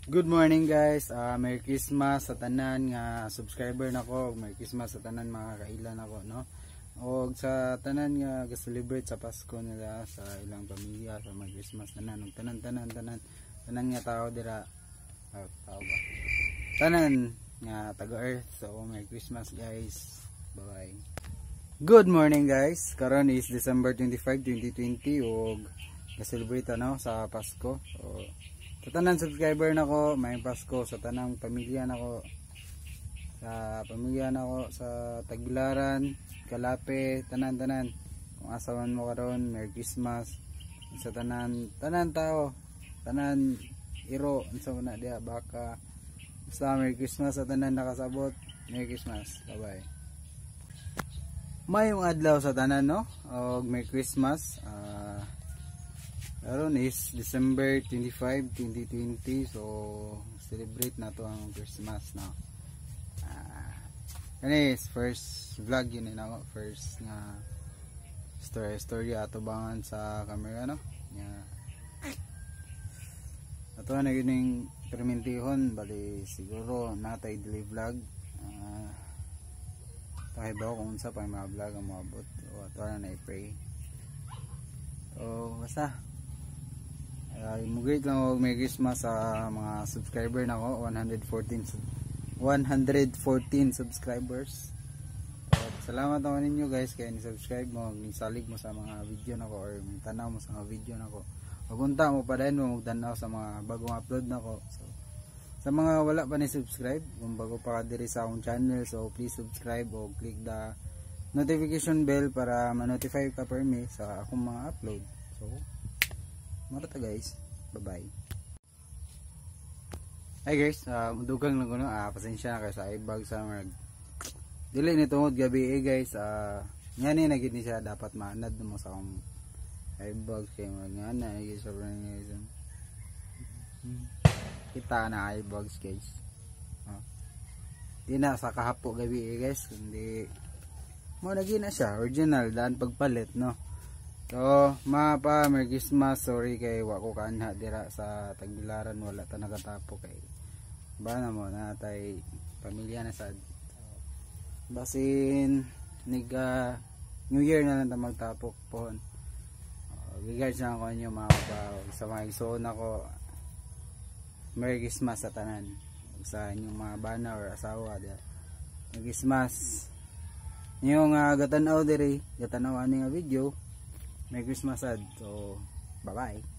Good morning, guys. Merry Christmas sa tanan nga subscriber nako. Merry Christmas sa tanan mga kaila nako, no. Og sa tanan nga ga-celebrate sa Pasko nila sa ilang pamilya, sa Merry Christmas tanan og tanan tanan tanan tanan nga tao dira. Ah, tao ba? Tanan nga taga Earth. So Merry Christmas, guys. Bye-bye. Good morning, guys. Karon is December 25, 2020 ug ga-celebrate, ano, sa Pasko. So sa tanan subscriber nako, maayong Pasko sa tanang pamilya nako. Sa pamilya nako sa Tagbilaran, Calape, tanan-tanan. Kung asa man mo karon, Merry Christmas. Sa tanan, tanan tao, tanan iro, unsa man na diha baka. Basta Merry Christmas sa tanan nakasabot. Merry Christmas. Bye-bye. Maayong adlaw sa tanan, no. Og Merry Christmas. Karon is December 25, 2020. So celebrate na to ang Christmas, no. Kani is first vlog yun eh, first nga story story atubangan sa camera, no. Nga ato na yun yung permintihon, bali siguro natay daily vlog. Tayo ba kung unsa pa yung mga vlog ang moabot. So ato na na i-pray. So basta mo-greet lang og Merry Christmas sa mga subscriber nako, 114 subscribers. So, salamat ako ninyo, guys, kay ni subscribe mo, ni salig mo sa mga video nako or tanaw mo sa mga video nako. Ug unta mo pa din mo magtanaw sa mga bagong upload nako. So sa mga wala pa ni subscribe, kung bago pa ka diri sa akong channel, so please subscribe o click the notification bell para ma-notify ka per me sa akong mga upload. So mao ra ta, guys. Bye bye. Hi guys, dugang lang ko, no. Pasensya na kayo sa ibag sa mga dili ni tungod gabi eh, guys. Ngani na gid ni siya dapat maanad mo sa akong eyebag kay mga nga na eh, sobrang guys. Kita na eyebags, guys. Oh. Di na sa kahapo gabi eh, guys, kundi mo na na siya original daan pagpalit, no. So, mga pa, Merry Christmas. Sorry kay wa ko kaanha dira sa Tagbilaran, wala ta nakatapo kay ba na mo na tay pamilya na sad. So, basin niga New Year na lang ta magtapok pohon. Regards na ako ninyo, mga kapa, sa mga igsoon ako. Merry Christmas sa tanan. Sa inyong mga bana or asawa diya. Merry Christmas. Yung gatanaw diri, gatanaw ani nga video. Merry Christmas sad. So, bye-bye.